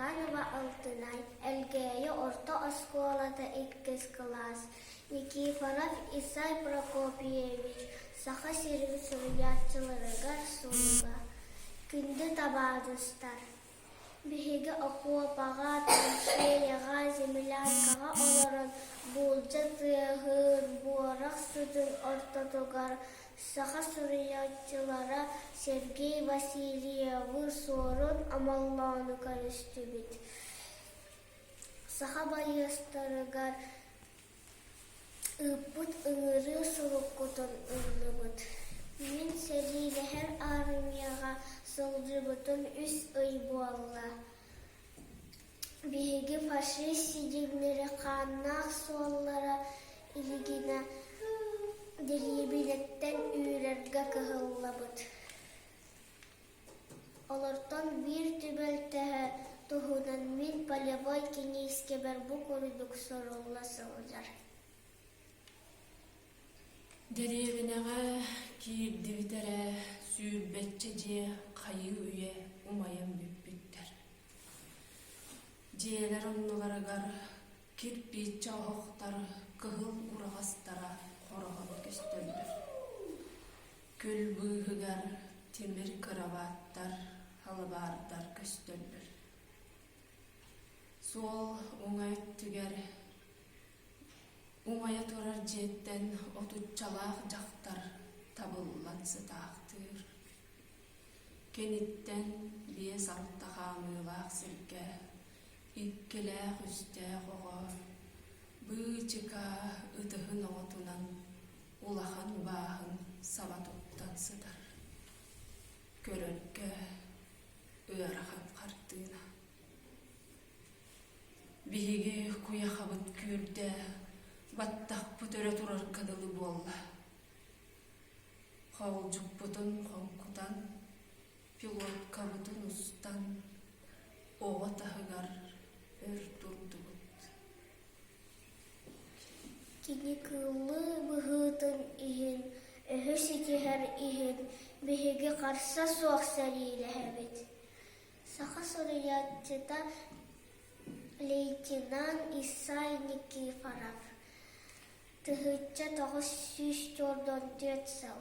Дьяконова Алтынай, Элгээйи орто оскуолата иккис кылаас, Никифоров Исай Прокопьевич Саха сирин суруйааччыларыгар суруга «Күндү табаарыстар! Биһиги окуопаҕа, траншеяҕа, землянкаҕа олорон буулдьа тыаһын, буорах сытын ортотугар саха суруйааччылара Сергей Васильевы, Суорун Омоллоону көрүстүбүт. Саха байыастарыгар Ыыппыт ыҥырыы суруккутун ыллыбыт. Мин сэриилэһэр аармыйаҕа сылдьыбытым үс ый буолла. Биһиги фашист сидьиҥнэри хааннаах суоллара илигинэ дэриэбинэттэн үүрэргэ кыһаллабыт. Олортон биир түбэлтэһэ туһунан мин полевой киниискэбэр бу курдук сурулла сылдьар. Дэриэбинэҕэ киирдибит эрэ сүүрбэччэ дьиэ хайыы-үйэ умайан бүппүттэр. Дьиэлэр оннуларыгар кирпииччэ оһохтор кыһыл ураҕастара хороһон көстөллөр. Күл быыһыгар тимир кырабааттар, халыбаардар көстөллөр. Суол уҥа өттүгэр умайа турар дьиэттэн отуччалаах дьахтар табыллан сытаахтыыр. Киниттэн биэс-алта хаамыылаах сиргэ иккилээх-үстээх оҕо быычыка ытыһын оҕотунан улахан бааһын саба туттан сытар. Көрөргө ыарахан хартыына. Биһиги куйахабыт күүрдэ, баттахпыт өрө турарга дылы буолла. Хоолдьукпутун хоҥкутан, пилоткабытын устан, оҕо таһыгар өр турдубут. Кини кыыллыы быһыытын иһин, өһү ситиһэр иһин биһиги харса суох сэриилэһэбит. Саха суруйааччыта лейтенант Исай Никифоров 1994 сыл.